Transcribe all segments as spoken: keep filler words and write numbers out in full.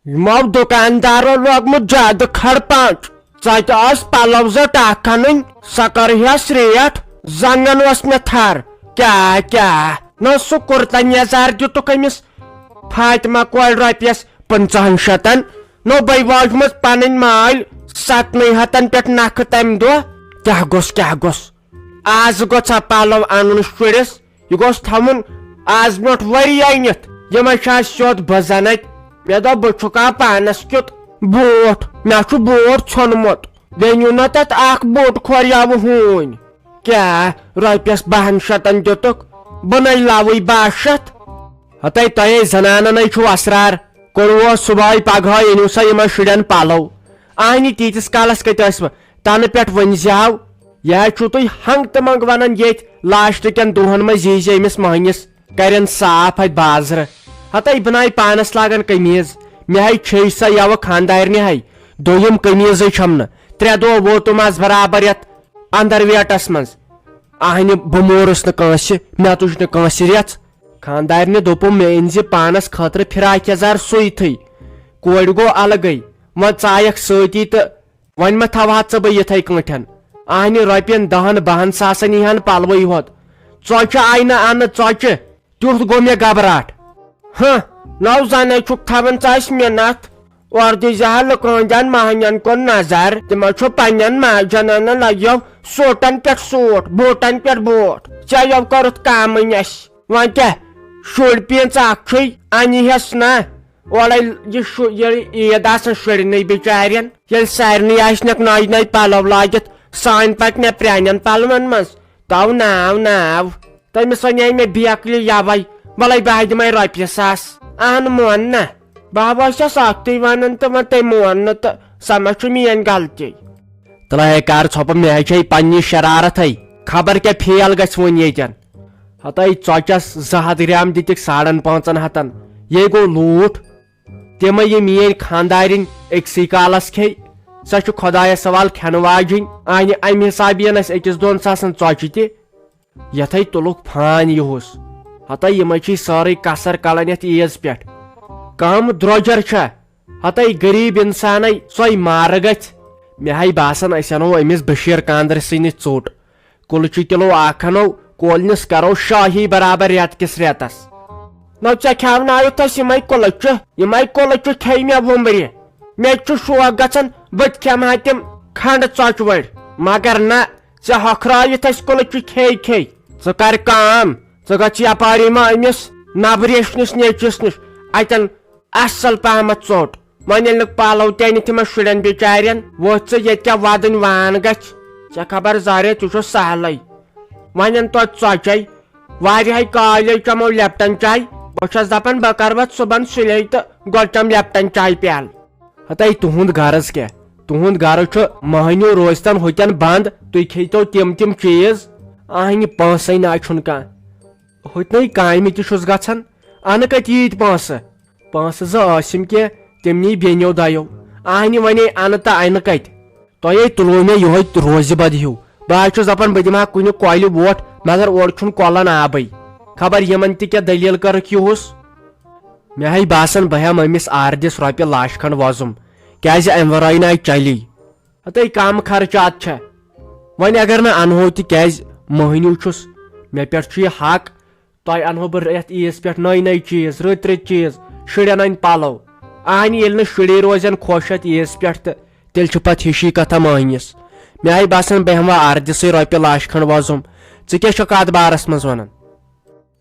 یِمو دُکاندارو لوگمُت زیادٕ کھڑ پانٛچ۔ ژۄچہِ ٲس پلو زٕ ٹکھ انٕنۍ، سۄ کٔرہس ریٹ، زنٛگن اوس مےٚ تھر۔ کیٛاہ، کیٛاہ؟ نہ سُہ کُرتن یزار دِتُکھ أمِس فاطمہ کورِ رۄپیس پنٛژاہن شتن، نوٚوے واجمٕژ پنٕنۍ مالۍ ستنٕے ہتن پٮ۪ٹھ نکھٕ تمہِ دۄہ۔ کیٛاہ گوٚژھ، کیٛاہ گوٚژھ؟ آز گوٚژھا پلو انُن شُرِس؟ یہِ گوٚژھ تھاوُن آز برونٛٹھ ؤری أنِتھ۔ یِمے چھِ آز سیوٚد بہٕ زن اتہِ۔ مےٚ دوٚپ، بہٕ چھُکھا پانس کیُتھ بوٹھ؟ مےٚ چھُ بوٹھ ژھیوٚنمُت۔ بیٚیہِ نیوٗ نا تتھ اکھ بوٹہٕ کھوریاوٕ ہوٗنۍ۔ کیٛاہ، رۄپیس بہن شتن دِتُکھ؟ بہٕ نے لاوٕے باہ شتھ۔ ہتے تۄہے زنانن ہے چھُو اسرار۔ کوٚروٕ صبحٲے پگہٲے أنِو سا یِمن شُرٮ۪ن پلو۔ اہنہِ تیٖتِس کالس کتہِ ٲسوٕ؟ تنہٕ پٮ۪ٹھ ؤنۍ زِ ہاو۔ یہِ حظ چھُو تُہۍ ہنٛگ تہٕ منٛگ ونان ییٚتھۍ لاسٹ کٮ۪ن دۄہن منٛز یی زِ أمِس مٔہنِس کرن صاف اتہِ بازرٕ۔ ہتے بہٕ ناے پانس لاگان قمیٖض، مےٚ ہے چھے سۄ یوٕ خانٛدارنہِ ہے۔ دوٚیِم قمیٖضٕے چھم نہٕ۔ ترٛےٚ دۄہ ووتُم از برابر یتھ اندر ویٹس منٛز۔ اہنہِ بہٕ مورُس نہٕ کٲنٛسہِ، مےٚ تُج نہٕ کٲنٛسہِ رٮ۪ژھ۔ خانٛدارنہِ دوٚپُم، مےٚ أنۍ زِ پانس خٲطرٕ فراک یزار سُے تھٕے۔ کورِ گوٚو الگٕے، وۄنۍ ژایکھ سۭتی تہٕ وۄنۍ ما تھاوہا ژٕ بہٕ یِتھے کٲٹھۍ؟ اہنہِ رۄپین دہن بہن ساسن یی ہن پلوٕے ہوت۔ ژۄچہِ آیہِ نہٕ انہٕ ژۄچہِ، تیُتھ گوٚو مےٚ گبراٹھ۔ ہہ، نو زنے چھُکھ تھاوان ژٕ اسہِ مِنتھ۔ اورٕ دیٖزِ ہا لُکہٕ ہٕنٛدٮ۪ن مہنین کُن نظر، تِمو چھُ پننٮ۪ن ماجن انان لگیو سوٹن پٮ۪ٹھ سوٹ، بوٹن پٮ۪ٹھ بوٹ۔ ژےٚ یو کٔرٕتھ کامٕے اسہِ۔ وۄنۍ کیٛاہ، شُرۍ پیٖنٛژ اکھ چھُے، انہِ ہٮ۪س نا؟ اورے یہِ شُ-، ییٚلہِ عیٖد آسان شُرنٕے بِچارٮ۪ن، ییٚلہِ سارنٕے آسنکھ نٔوۍ نٔوۍ پلو لٲگِتھ، سانۍ پکہِ مےٚ پرٛانٮ۪ن پلون منٛز۔ تو ناو ناو۔ تٔمِس ونے مےٚ بیکلہِ یوے، وَلَے بہٕ ہا دِمَے رۄپیہِ ساس۔ اہن مون نہ۔ بہٕ ہا اوسُس اکھتُے ونان تہٕ وۄنۍ تٔمۍ مون نہٕ تہٕ سۄ ما چھُ میٲنۍ غلطی۔ تلے کر ژھۄپہٕ، مےٚ ہے چھے پننہِ شرارتھے۔ خبر کیٛاہ فیل گژھِ وۄنۍ ییٚتٮ۪ن۔ ہتے ژۄچس زٕ ہتھ گرام دِتِکھ ساڑن پانٛژن ہتن۔ یے گوٚو لوٗٹھ۔ تِمے یہِ میٲنۍ خانٛدارِنۍ أکسٕے کالس کھے۔ سۄ چھِ خۄدایس سوال کھٮ۪نہٕ واجِنۍ۔ آنہِ امہِ حساب یِن اسہِ أکِس دۄن ساسن ژۄچہِ تہِ۔ یتھے تُلُکھ فان یِہُس۔ ہتے یِمے چھِ سٲرٕے کسر کڑان یتھ عیٖز پٮ۪ٹھ۔ کم درۄجر چھا؟ ہتے غریب انسانے سۄے مارٕ گژھِ۔ مےٚ ہاے باسان أسۍ انو أمِس بشیر کاندرِ سٕے نِش ژوٚٹ۔ کُلچہِ کِلو اکھ انو، کولنِس کرو شاہی برابر رٮ۪تہٕ کِس رٮ۪تس۔ نو ژےٚ کھیاوناوتھ أسۍ یِمے کُلچہِ، یِمے کُلچہِ کھیٚیہِ مےٚ وُمبرِ۔ مےٚ تہِ چھُ شوق گژھان بہٕ تہِ کھٮ۪مہٕ ہا تِم کھنڈٕ ژۄچہِ وٲلۍ، مگر نہ، ژےٚ ہۄکھرٲوِتھ أسۍ کُلچہِ کھے کھے۔ ژٕ کر کٲم، ژٕ گژھ یپاری ما أمِس نبریش نِس نیچوِس نِش، اتٮ۪ن اصل پہمتھ ژوٚٹ۔ وۄنۍ ییٚلہِ نہٕ پلو تہِ أنِتھ یِمن شُرٮ۪ن بِچارٮ۪ن، وۄتھ ژٕ ییٚتہِ کیٛاہ ودٕنۍ وان گژھِ۔ ژےٚ خبر زارے، ژٕ چھُکھ سہلٕے۔ وۄنۍ اَن توتہِ ژۄچے۔ واریاہے کالے چمو لیپٹن چاے۔ بہٕ چھَس دپان بہٕ کرٕ وۄتھ صُبحن سُلے تہٕ گۄڈٕ چم لیپٹن چاے پیالہٕ۔ ہتے تُہُنٛد غرض کیٛاہ؟ تُہُنٛد غرض چھُ مٔہنیوٗ روزِ تن ہوٚتٮ۪ن بنٛد، تُہۍ کھیٚیتو تِم تِم چیٖز۔ اہنہِ پونٛسے نہ چھُنہٕ کانٛہہ۔ ہوٚتنٕے کامہِ تہِ چھُس گژھان، انہٕ کتہِ ییٖتۍ پونٛسہٕ؟ پونٛسہٕ زٕ ٲسِم کینٛہہ، تِم نی بیٚنیو دۄیو۔ اہنہِ ونے انہٕ تہٕ انہٕ کتہِ؟ تۄہے تُلوو مےٚ یِہوے روزِ بد ہیوٗ۔ بہٕ حظ چھُس دپان بہٕ دِمہٕ ہا کُنہِ کۄلہِ ووٹ، مگر اورٕ چھُنہٕ کۄلن آبٕے۔ خبر یِمن تہِ کیٛاہ دٔلیٖل کٔرٕکھ یِہُس۔ مےٚ ہے باسان بہٕ ہٮ۪مہٕ أمِس آردِس رۄپیہِ لچھ کھنڈ وۄزُم، کیٛازِ امہِ ورٲے نہ چلی۔ ہتے کم خرچات چھےٚ۔ وۄنۍ اگر نہٕ انہو تہِ کیٛازِ، مٔہنیوٗ چھُس، مےٚ پٮ۪ٹھ چھُ یہِ حق۔ تۄہہِ انہو بہٕ یتھ عیٖز پٮ۪ٹھ نٔے نٔے چیٖز، رٕتۍ رٕتۍ چیٖز، شُرٮ۪ن انہِ پلو۔ اہنہِ ییٚلہِ نہٕ شُری روزن خۄش اتھ عیٖز پٮ۪ٹھ تہٕ تیٚلہِ چھُ پتہٕ ہِشی کتھا مٔہنِس۔ مےٚ آیہِ باسان بہٕ ہٮ۪مہٕ ہا آردِسٕے رۄپیہِ لچھ کھنڈ وۄزُم۔ ژٕ کیٛاہ چھکھ اتھ بارس منٛز ونان؟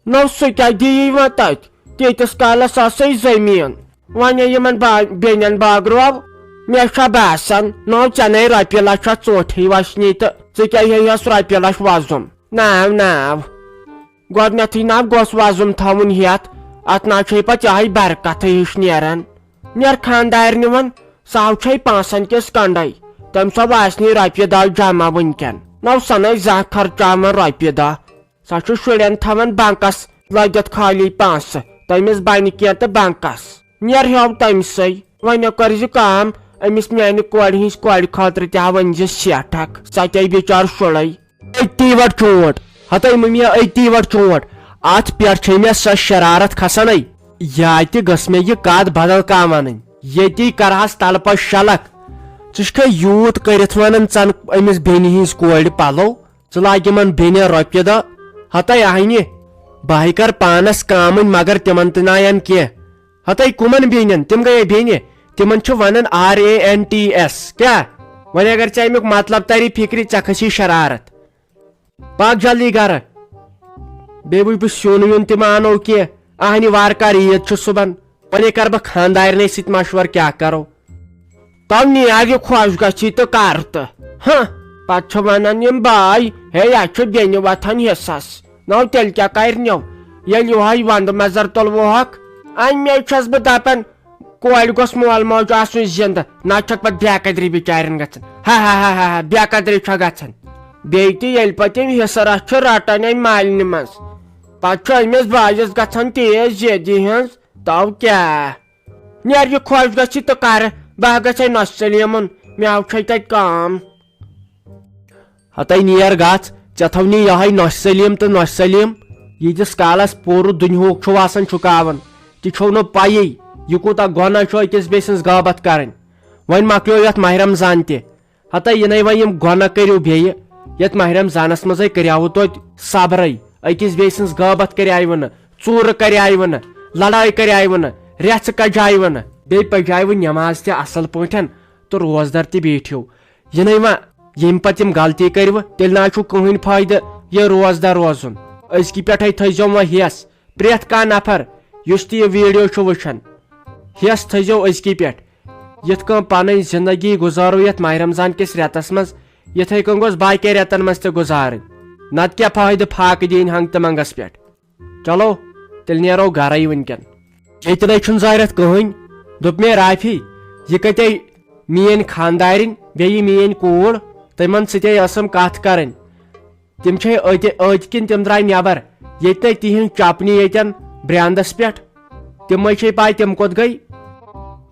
نو سُہ کیٛاہ دِیی وۄنۍ تتہِ؟ تیٖتِس کالس آسے زٔمیٖن۔ وۄنۍ یِمن با-، بیٚنٮ۪ن بٲگرو، مےٚ چھا باسان، نو ژےٚ نے رۄپیہِ لچھ ژوٚٹھٕے وچھنی تہٕ ژٕ کیٛاہ ہیٚیہس رۄپیہِ لچھ وۄزُم؟ ناو، ناو۔ گۄڈٕنیتھٕے ناو گوٚژھ وۄزُم تھاوُن ہیتھ، اتھ نہ چھے پتہٕ یہے برکتھٕے ہِش نیران۔ نیر خاندارنہِ ون، سۄ ہاو چھے پانٛژن کِس کنڈے۔ تٔمۍ سۄ واسنی رۄپیہِ دہ جمع وٕنکٮ۪ن۔ نو سۄ نے زانٛہہ خرچاوان رۄپیہِ دہ۔ سۄ چھُ شُرٮ۪ن تھاوان بنکس لٲگِتھ خٲلی پونٛسہٕ، تٔمِس بنہِ کینٛہہ تہٕ بنکس۔ نیر ہیوٚو تٔمۍ سٕے۔ وۄنۍ کٔرۍ زِ کٲم، أمِس میانہِ کورِ ہٕنٛزِ کورِ خٲطرٕ تہِ ہا ؤنۍ زِ سیٹھ اکھ، سۄ تے بِچار شُرے۔ أتی وٹ چونٹ، ہتے مٔمیا، أتی وٹ چونٹ۔ اتھ پٮ۪ٹھ چھے مےٚ سۄ شرارت کھسانے۔ یا تہِ گٔژھ مےٚ یہِ کتھ بدل کانٛہہ ونٕنۍ۔ ییٚتی کرہس تلہٕ پتہٕ شلکھ۔ ژٕ چھُکھا یوٗت کٔرِتھ ونان ژن أمِس بیٚنہِ ہٕنٛز کورِ پلو؟ ژٕ لاگ یِمن بیٚنہِ رۄپیہِ دہ۔ ہتے اہنہِ، بہٕ ہے کرٕ پانس کامٕنۍ مگر تِمن تہِ ناین کینٛہہ۔ ہتے کُمن بیٚنٮ۪ن؟ تِم گٔیے بیٚنہِ، تِمن چھِ ونان R A N T S. کیٛاہ؟ وۄنۍ اگر ژےٚ امیُک مطلب تری فکرِ، ژےٚ کھسی شرارت۔ پکھ جلدی گرٕ۔ بیٚیہِ وٕچھ بہٕ سیُن ویُن تہِ ما انو کینٛہہ۔ اہنہِ وارٕ کار عیٖد چھُ صُبحن۔ وۄنۍ کرٕ بہٕ خانٛدارنہِ سۭتۍ مشورٕ کیٛاہ کرو۔ تو نیر یہِ خۄش گژھی تہٕ کر تہٕ۔ ہہ، پتہٕ چھِ ونان یِم باے، ہے، یہِ چھُ بیٚنہِ وۄتھان حصس۔ نو تیٚلہِ کیٛاہ کرِ نیو؟ ییٚلہِ یِہوے ونٛدٕ مزر تُلوہکھ۔ اَمے چھَس بہٕ دپان، کورِ گوٚژھ مول موج آسُن زِندٕ، نتہٕ چھکھ پتہٕ بے قدری بچارٮ۪ن گژھان۔ ہا ہا ہا ہا ہا، بے قدری چھےٚ گژھان۔ بیٚیہِ تہِ ییٚلہِ پتہٕ تِم حصہٕ رژھ چھِ رٹان امہِ مالنہِ منٛز، پتہٕ چھُ أمِس بٲیِس گژھان تیز زیدی ہٕنٛز۔ تو کیٛاہ؟ نیر یہِ خۄش گژھِ تہٕ کرٕ، بہٕ ہا گژھے نۄشہِ سلیمُن، مےٚ ہا چھے تتہِ کٲم۔ ہتے نیر گژھ، ژےٚ تھاونی یہے نۄشہِ سلیم تہٕ نۄشہِ سلیم۔ ییٖتِس کالس پوٗرٕ دُنیہُک چھُو آسان چھُکاوان، تہِ چھو نہٕ پیی یہِ کوٗتاہ گۄناہ چھُ أکِس بیٚیہِ سٕنٛز غٲبت کرٕنۍ۔ وۄنۍ مۄکلیو یتھ ماہِ رمضان تہِ۔ ہتے یِنَے وۄنۍ یِم گۄناہ کٔرِو بیٚیہِ، یتھ ماہِ رمضانس منٛزے کریاوٕ توتہِ صبرے، أکِس بیٚیہِ سٕنٛز غٲبت کریاوٕ نہٕ، ژوٗرٕ کریاوٕ نہٕ، لڑٲے کریاوٕ نہٕ، رٮ۪ژھٕ کجایوٕ نہٕ، بیٚیہِ پجایوٕ نٮ۪ماز تہِ اصل پٲٹھۍ تہٕ روزدر تہِ بیٖٹھِو۔ یِنَے وۄنۍ ییٚمہِ پتہٕ یِم غلطی کٔرِوٕ، تیٚلہِ نہ چھُ کٕہٕنۍ فٲیدٕ یہِ روزدار روزُن۔ أزکہِ پٮ۪ٹھَے تھٲیزیو وۄنۍ ہٮ۪س، پرٛٮ۪تھ کانٛہہ نفر یُس تہِ یہِ ویٖڈیو چھُ وٕچھان، ہٮ۪س تھٲیزیو أزکہِ پٮ۪ٹھ۔ یِتھ کٔنۍ پنٕنۍ زندگی گُزارو یتھ ماہِ رمضان کِس رٮ۪تس منٛز، یِتھَے کٔنۍ گوٚژھ باقین رٮ۪تن منٛز تہِ گُزارٕنۍ۔ نتہٕ کیٛاہ فٲیدٕ فاقہٕ دِنۍ ہنٛگ تہٕ منٛگس پٮ۪ٹھ؟ چلو، تیٚلہِ نیرو گرے وٕنکٮ۪ن۔ ییٚتہِ نَے چھُنہٕ زٲرِتھ کٕہٕنۍ۔ دوٚپ مےٚ، رافی، یہِ کَتے میٛٲنۍ خانٛدارِنۍ، بیٚیہِ یہِ میٛٲنۍ کوٗر، تِمن سۭتے ٲسٕم کَتھ کَرٕنۍ۔ تِم چھے أتۍ، أتۍ کِنۍ تِم درٛاے نٮ۪بر۔ ییٚتہِ نَے تِہِنٛز چپنی ییٚتٮ۪ن برٛینٛدس پٮ۪ٹھ۔ تِمے چھے پَے تِم کوٚت گٔے۔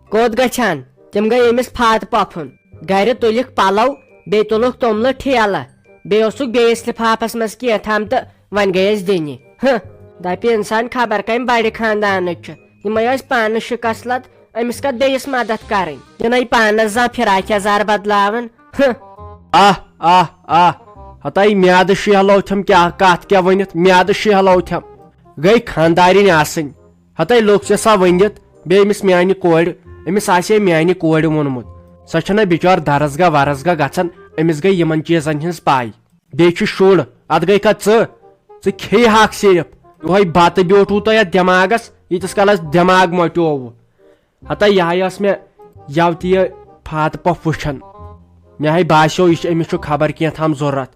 کوٚت گژھِ ہن؟ تِم گٔے أمِس فاتہٕ پۄپھُن۔ گرِ تُلِکھ پلو، بیٚیہِ تُلُکھ توٚملہٕ ٹھیلہٕ۔ بیٚیہِ اوسُکھ بیٚیِس لِفافس منٛز کینٛہہ تام تہٕ وۄنۍ گٔیَس دِنہِ۔ ہہ، دپہِ انسان خبر کمہِ بڑِ خاندانٕچ چھِ۔ یِمے ٲسۍ پانہٕ شکست لد، أمِس کتھ بیٚیِس مدد کرٕنۍ؟ یِنَے پانس زانٛہہ فراک یزار بدلاوان۔ ہہ۔ آہ، آہ، آہ۔ ہتاے میادٕ شیہلو تھم کیٛاہ کتھ کیٛاہ ؤنِتھ، میادٕ شیہلو تھم۔ گٔے خاندارِنۍ آسٕنۍ۔ ہتاے لوٚگ ژےٚ سا ؤنِتھ، بیٚیہِ أمِس میانہِ کورِ، أمِس آسہِ ہے میانہِ کورِ ووٚنمُت۔ سۄ چھنہ بِچٲر درسگاہ ورسگاہ گژھان، أمِس گٔے یِمن چیٖزن ہٕنٛز پاے۔ بیٚیہِ چھُ شُر، اتھ گٔے کتھ ژٕ، ژٕ کھیٚیہِ ہاکھ صرف۔ یِہوے بتہٕ بیوٗٹھوٕ تۄہہِ اتھ دٮ۪ماغس، ییٖتِس کالس دٮ۪ماغ مۄٹیووُ۔ ہتا یہے ٲس مےٚ یوٕ تہِ یہِ فاتہٕ پۄپھ وٕچھان۔ مےٚ ہے باسیو، یہِ چھُ، أمِس چھُ خبر کینٛہہ تام ضروٗرت۔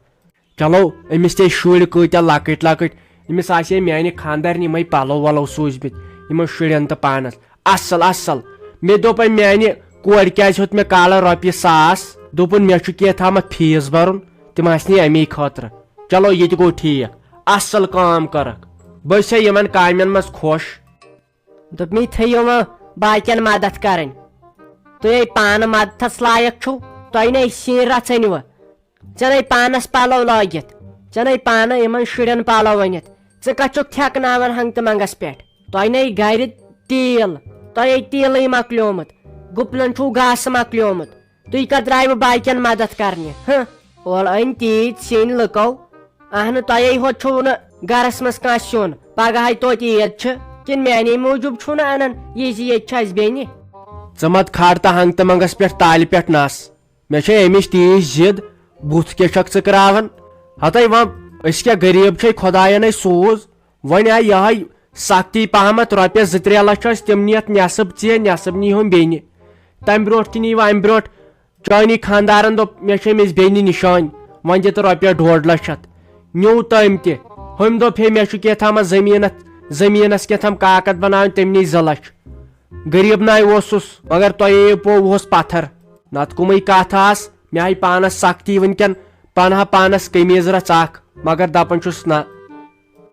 چلو، أمِس تہِ ٲسۍ شُرۍ کۭتیٛاہ لۄکٕٹۍ لۄکٕٹۍ، أمِس آسہِ ہے میانہِ خانٛدارنہِ یِمے پلو ولو سوٗزمٕتۍ یِمن شُرٮ۪ن تہٕ پانس۔ اصل، اصل۔ مےٚ دوٚپ أمۍ، میانہِ کورِ کیٛازِ ہیوٚت مےٚ کالہٕ رۄپیہِ ساس؟ دوٚپُن، مےٚ چھُ کینٛہہ تامتھ فیٖس برُن، تِم آسہِ نہٕ امی خٲطرٕ۔ چلو، یہِ تہِ گوٚو ٹھیٖک، اصل کٲم کٔرٕکھ۔ بہٕ چھسے یِمن کامٮ۪ن منٛز خۄش۔ دوٚپمَے، تھٲیِو وۄنۍ باقین مدد کرٕنۍ۔ تُہۍ ہے پانہٕ مدتھس لایق چھِو، تۄہہِ نے سِنۍ رژھٕنۍ وٕ۔ ژےٚ نے پانس پلو لٲگِتھ، ژےٚ نے پانہٕ یِمن شُرٮ۪ن پلو أنِتھ، ژٕ کتھ چھُکھ تھٮ۪کناوان ہنٛگتہٕ منٛگس پٮ۪ٹھ؟ تۄہہِ نے گرِ تیٖل، تۄہہِ ہے تیٖلٕے مۄکلیومُت، گُپنن چھُو گاسہٕ مۄکلیومُت، تُہۍ کتھ درٛایوٕ باقین مدد کرنہِ؟ ہہ، اولہٕ أنۍ تیٖتۍ سِنۍ لُکو، اہنہٕ، تۄہے ہوت چھُو نہٕ گرس منٛز کانٛہہ سیُن، پگہے توتہِ عید چھِ، کِنہٕ میانے موٗجوٗب چھُو نہٕ انان، یہِ زِ ییٚتہِ چھِ اسہِ بیٚنہِ؟ ژٕ مت کھار تہٕ ہنٛگتہٕ منٛگس پٮ۪ٹھ تالہِ پٮ۪ٹھ نس۔ مےٚ چھے امِچ تیٖژ ضد، بُتھ کیٛاہ چھکھ ژٕ کراوان؟ ہتے وۄنۍ، أسۍ کیٛاہ غریٖب چھے، خۄداین ہے سوٗز۔ وۄنۍ آیہِ یہے سختی پہمتھ، رۄپیس زٕ ترٛےٚ لچھ ٲسۍ تِم نِتھ نٮ۪صٕب ژےٚ، نٮ۪صٕب نی ہُم بیٚنہِ۔ تمہِ برونٛٹھ تہِ نی وۄنۍ امہِ برونٛٹھ چٲنی خانٛدارن دوٚپ، مےٚ چھِ أمِس بیٚنہِ نِشٲنۍ، وۄنۍ دِ تہٕ رۄپیس ڈۄڈ لچھ اتھ۔ نیوٗ تٔمۍ تہِ۔ ہُمۍ دوٚپ، ہے، مےٚ چھُ کینٛہہ تامتھ زٔمیٖنس، زٔمیٖنس کینٛہہ تام کاکد بناوٕنۍ، تٔمۍ نی زٕ لچھ۔ غریٖب ناے اوسُس، مگر تۄہے پوٚوہس پتھر۔ نتہٕ کُمٕے کتھ آس، مےٚ آیہِ پانس سختی وٕنکٮ۪ن، پنہٕ ہا پانس قمیٖض رژھ اکھ، مگر دپان چھُس نہ۔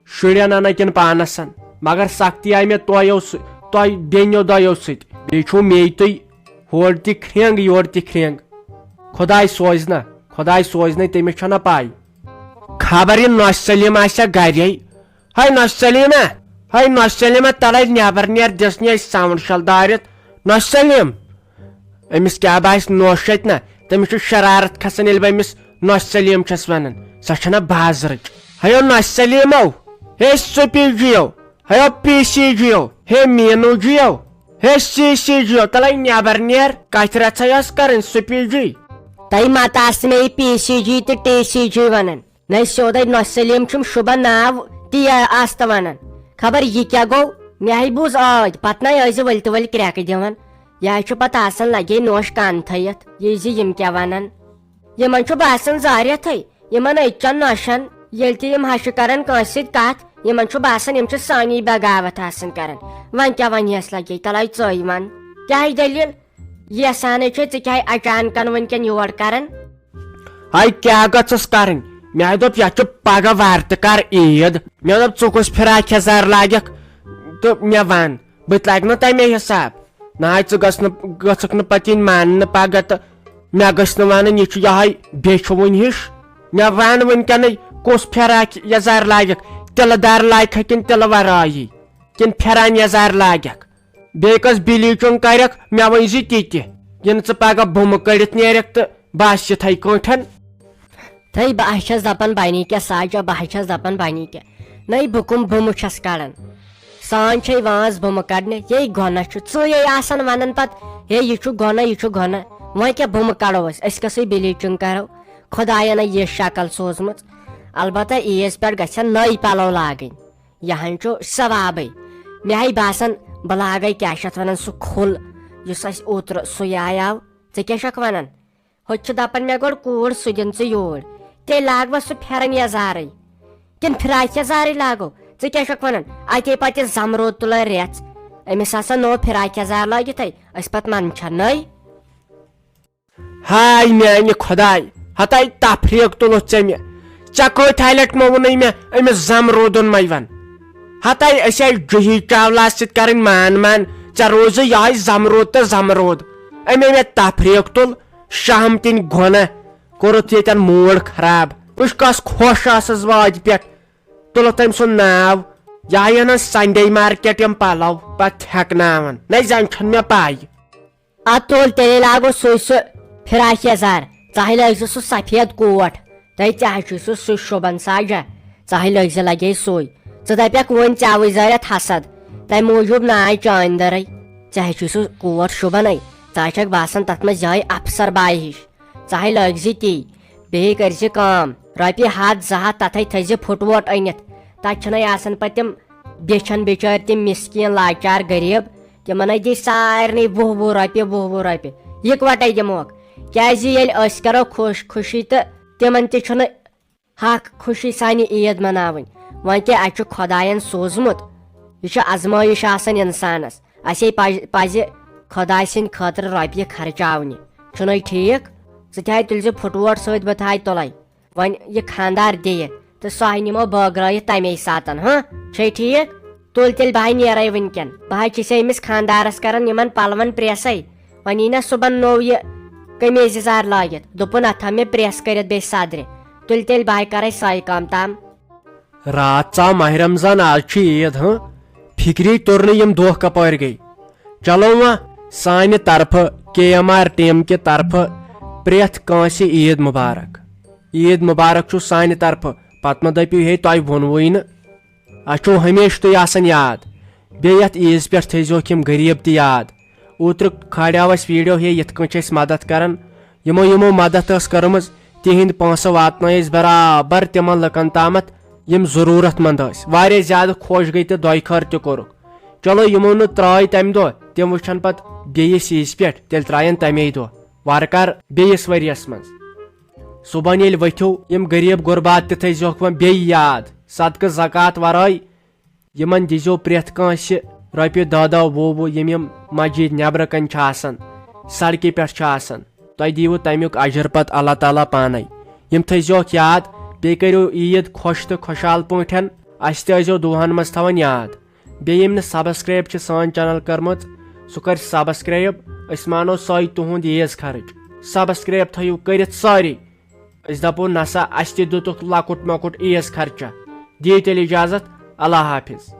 شُرٮ۪ن انہٕ کِنہٕ پانس ان، مگر سختی آیہِ مےٚ تۄہیو سۭ-، تۄہہِ بیٚنیو دۄیو سۭتۍ۔ بیٚیہِ چھُو مے تُہۍ ہورٕ تہِ کھرٛینٛگ، یورٕ تہِ کھرٛینٛگ۔ خۄداے سوزِ نہ، خۄداے سوزِ نہ، تٔمِس چھےٚ نہ پاے۔ خبر یہِ نۄشہِ سلیمہ آسہِ ہا گرے۔ ہے نۄشہِ سلیمہ، ہے نۄشہِ سلیمہ، تلے نٮ۪بر نیر، دِس نہٕ أسۍ ساوُنٛڈ شل دٲرِتھ۔ نۄشہِ سلیٖم، أمِس کیٛاہ باسہِ نوش چھِ اَتہِ نہ؟ تٔمِس چھُ شرارت کھسان ییٚلہِ بہٕ أمِس نۄشہِ سلیٖم چھَس وَنان۔ سۄ چھَنہ بازرٕچ۔ ہیو نۄشہِ سلیٖمو، ہے سُپی Jio, have P C Jio, Hai Meenu Jio, Hai C C Jio, تَلَے نٮ۪بر نیر، کَتھِ رَژھے ٲس کَرٕنۍ سُپی جی۔ تۄہہِ مَتہٕ آسہِ مےٚ یہِ پی سی جی تہٕ ٹی سی جی وَنان۔ نَے سیوٚدَے نۄشہِ سلیٖم چھُم شُبہ ناو تی آستہٕ وَنان۔ خبر یہِ کیٛاہ گوٚو؟ مےٚ ہے بوٗز ٲدۍ، پَتہٕ نَے ٲسۍ زِ ؤلۍ تہٕ ؤلۍ کرٛٮ۪کہٕ دِوان۔ یہِ ہے چھُ پَتہٕ آسان لَگے نوش کَن تھٲیِتھ، یہِ زِ یِم کیٛاہ وَنان۔ یِمَن چھُ باسان زارٮ۪تھٕے، یِمَن أتۍ چَن نۄشَن، ییٚلہِ تہِ یِم ہَشہِ کَرَن کٲنٛسہِ سۭتۍ کَتھ، یِمَن چھُ باسان یِم چھِ سٲنی بغاوت آسان کَران۔ وۄنۍ کیٛاہ وَنہِ یَس لَگے، تَلَے ژٕے وَن۔ کیٛاہ ہے دٔلیٖل؟ یژھانے چھے ژٕ کیٛاہ اچانکن وٕنکٮ۪ن یور کران؟ ہاے کیٛاہ گٔژھٕس کرٕنۍ؟ مےٚ دوٚپ یتھ چھُ پگاہ وارٕ تہٕ کر عیٖد۔ مےٚ دوٚپ ژٕ کُس فراک یزار لاگکھ تہٕ مےٚ ون، بہٕ تہِ لاگہٕ نہٕ تمے حساب۔ نہ ہاے ژٕ گٔژھ نہٕ، گٔژھکھ نہٕ پتہٕ یِنۍ ماننہٕ پگاہ تہٕ مےٚ گٔژھ نہٕ ونٕنۍ یہِ چھُ یہے بیچھِ وُنۍ ہِش۔ مےٚ ون وٕنکیٚنٕے کُس فراک یزار لاگکھ، تِلہٕ دار لاگکھا کِنہٕ تِلہٕ ورٲیی، کِنہٕ پھیران یزار لاگکھ؟ بیٚیہِ کۄس بلیٖچنگ کرکھ، مےٚ ؤنۍ زِ تہِ تہِ، یِنہٕ ژٕ پگاہ بُمہٕ کٔڑِتھ نیرکھ تہٕ بس یِتھے کٲٹھۍ۔ تھے بہٕ ہا چھَس دپان بنی کیٛاہ ساجا، بہٕ ہا چھَس دپان بنی کیٛاہ۔ نَے بہٕ کٕم بُمہٕ چھَس کڑان؟ سان چھے وانٛز بُمہٕ کڑنہِ، یے گۄناہ چھُ۔ ژٕے آسان ونان پتہٕ، ہے یہِ چھُ گۄناہ، یہِ چھُ گۄناہ۔ وۄنۍ کیٛاہ بُمہٕ کڑو أسۍ، أسۍ کۄسٕے بلیٖچنگ کرو؟ خداین یہِ شکل سوٗزمٕژ۔ البتہ عیٖز پٮ۪ٹھ گژھن نٔے پلو لاگٕنۍ۔ یہِ ہن چھُ ثوابٕے۔ مےٚ ہاے باسان، بہٕ لاگے کیٛاہ چھِ اتھ ونان، سُہ کھُل یُس اسہِ اوترٕ سُے آیاو۔ ژٕ کیٛاہ چھکھ ونان؟ ہُتہِ چھِ دپان مےٚ گۄڈٕ کوٗر، سُہ دِن ژٕ یوٗرۍ۔ تیٚلہِ لاگوا سُہ پھٮ۪رن یزارٕے؟ کِنہٕ فراک یزارٕے لاگو؟ ژٕ کیٛاہ چھکھ ونان؟ اتے پتہٕ زمرود تُلان ریژھ۔ أمِس آسان نوٚو فراک یزار لٲگِتھے، أسۍ پتہٕ منٛدچھا نٔے۔ ہاے میانہِ خداے، ہتاے تفریق تُلُتھ ژےٚ مےٚ۔ ژےٚ کۭتۍ لٹہِ مےٚ ووٚنُے مےٚ أمِس زمرودُن مے ون۔ ہتاے أسۍ آے جوہی چاولاہس سۭتۍ کرٕنۍ مان مان، ژےٚ روزِ یہے زمرود تہٕ زمرود۔ أمۍ مےٚ تفریق تُل، شہم تِنۍ گۄنہ، کوٚرُتھ ییٚتٮ۪ن موڈ خراب۔ بہٕ چھُس کس خۄش آسس وادِ پٮ۪ٹھ، تُلُتھ أمۍ سُنٛد ناو۔ یہِ ہا یِن سنڈے مارکیٹ یِم پلو، پتہٕ تھٮ۪کناون۔ نہ زن چھُنہٕ مےٚ پاے۔ ادٕ تُل تیٚلے لاگو سُے سُہ فراک یزار۔ ژٕ ہے لٲگۍ زِ سُہ سفید کوٹ۔ تہٕ ژےٚ ہے چھُے سُہ سُے شوٗبان ساجا۔ ژٕ ہے لٲگۍ زِ لگے سُے۔ ژٕ دپکھ وۄنۍ ژےٚ وٕچھ زٲرِتھ حسد۔ تمہِ موٗجوٗب ناے چٲنۍ دٔرٕے۔ ژےٚ ہے چھُے سُہ کوٹ شوٗبانٕے۔ ژٕ ہے چھکھ باسان تتھ منٛز یہے افسر باے ہِش۔ ژٕ ہے لٲگۍ زِ تی۔ بیٚیہِ کٔرۍ زِ کٲم۔ رۄپیہِ ہتھ زٕ ہتھ تتھے تھٲے زِ پھُٹ ووٹ أنِتھ۔ تتہِ چھِنَے آسان پتہٕ تِم بیچھن بِچٲرۍ، تِم مسکیٖن لاچار غریٖب۔ تِمن ہے دِی سارنٕے وُہ وُہ رۄپیہِ، وُہ وُہ رۄپیہِ۔ یکوٹے دِموکھ۔ کیازِ ییٚلہِ أسۍ کرو خوش خوشی تہٕ تِمن تہِ چھُنہٕ حق خوشی سانہِ عیٖد مناوٕنۍ۔ وۄنۍ کیٛاہ، اتہِ چھُ خۄداین سوٗزمُت۔ یہِ چھُ ازمٲیِش آسان انسانس۔ اسے پز-، پزِ خۄداے سٕنٛدِ خٲطرٕ رۄپیہِ خرچاونہِ۔ چھُنَے ٹھیٖک؟ ژٕ تہِ ہے تُلۍ زِ پھُٹ ووٹ سۭتۍ، بہٕ تہِ ہے تُلے۔ وۄنۍ یہِ خانٛدار دِیہِ تہٕ سُہ ہے نِمو بٲگرٲیِتھ تَمے ساتَن، ہاں؟ چھے ٹھیٖک؟ تُل تیٚلہِ بہٕ ہے نیرَے وٕنکٮ۪ن۔ بہٕ ہے چھِسے أمِس خانٛدارَس کَران یِمَن پَلوَن پرٛیسَے۔ وۄنۍ یی نہ صُبحَن نوٚو یہِ قمیٖض یَزار لٲگِتھ۔ دوٚپُن اَتھ تھاو مےٚ پرٛیس کٔرِتھ بیٚیہِ صدرِ۔ تُلہِ تیٚلہِ بہٕ ہے کَرَے سۄے کٲم تام۔ راتھ ژاو ماہِ رمضان، آز چھِ عیٖد، ہاں؟ فِکری توٚر نہٕ یِم دۄہ کپٲرۍ گٔے۔ چلو وۄنۍ سانہِ طرفہٕ، کے ایم آر ٹیٖم کہِ طرفہٕ پرٛٮ۪تھ کٲنٛسہِ عیٖد مُبارک۔ عیٖد مُبارک چھُ سانہِ طرفہٕ۔ پتہٕ مہ دٔپِو ہے تۄہہِ ووٚنوُے نہٕ۔ اَسہِ چھُو ہمیشہِ تُہۍ آسان یاد۔ بیٚیہِ یَتھ عیٖز پٮ۪ٹھ تھٲیزیوکھ یِم غریٖب تہِ یاد۔ اوترٕ کھالیو اَسہِ ویٖڈیو ہے یِتھ کٔنۍ چھِ أسۍ مدد کران۔ یِمو یِمو مدد ٲس کٔرمٕژ، تِہِنٛدۍ پونٛسہٕ واتنٲے أسۍ برابر تِمن لُکن تامَتھ یِم ضروٗرت مند ٲسۍ۔ واریاہ زیادٕ خۄش گٔے تہٕ دۄیہِ خٲر تہِ کوٚرُکھ۔ چلو یِمو نہٕ ترٛٲے تَمہِ دۄہ، تِم وٕچھن پتہٕ بیٚیِس عیٖز پٮ۪ٹھ، تیٚلہِ ترٛایَن تَمے دۄہ۔ وارٕ کارٕ بیٚیِس ؤریَس منٛز۔ صُبحن ییٚلہِ ؤتھِو، یِم غریٖب غُربات تہِ تھٲیزیوکھ وۄنۍ بیٚیہِ یاد۔ صدقہٕ زکوٰۃ ورٲے یِمن دیٖزیو پرٛٮ۪تھ کٲنٛسہِ رۄپیہِ دَہ دَہ وُہ وُہ، یِم یِم مسجد نٮ۪برٕ کنہِ چھِ آسان، سڑکہِ پٮ۪ٹھ چھِ آسان۔ تۄہہِ دِیِوٕ تمیُک اجر پتہٕ اللہ تعالیٰ پانے۔ یِم تھٲیزیوکھ یاد، بیٚیہِ کٔرِو عیٖد خۄش تہٕ خۄشحال پٲٹھۍ۔ اسہِ تہِ ٲسۍزیو دُعاہن منٛز تھاوان یاد۔ بیٚیہِ یِم نہٕ subscribe چھِ سٲنۍ channel کٔرمٕژ، سُہ کَرِ subscribe۔ أسۍ مانو سۄے تُہُنٛد عیٖز خرٕچ۔ Subscribe تھٲیِو کٔرِتھ سٲری۔ أسۍ دَپو نسا، اَسہِ تہِ دیُتُکھ لۄکُٹ مۄکُٹ عیٖز خرچہ۔ دِیِو تیٚلہِ اِجازت، اللہ حافظ۔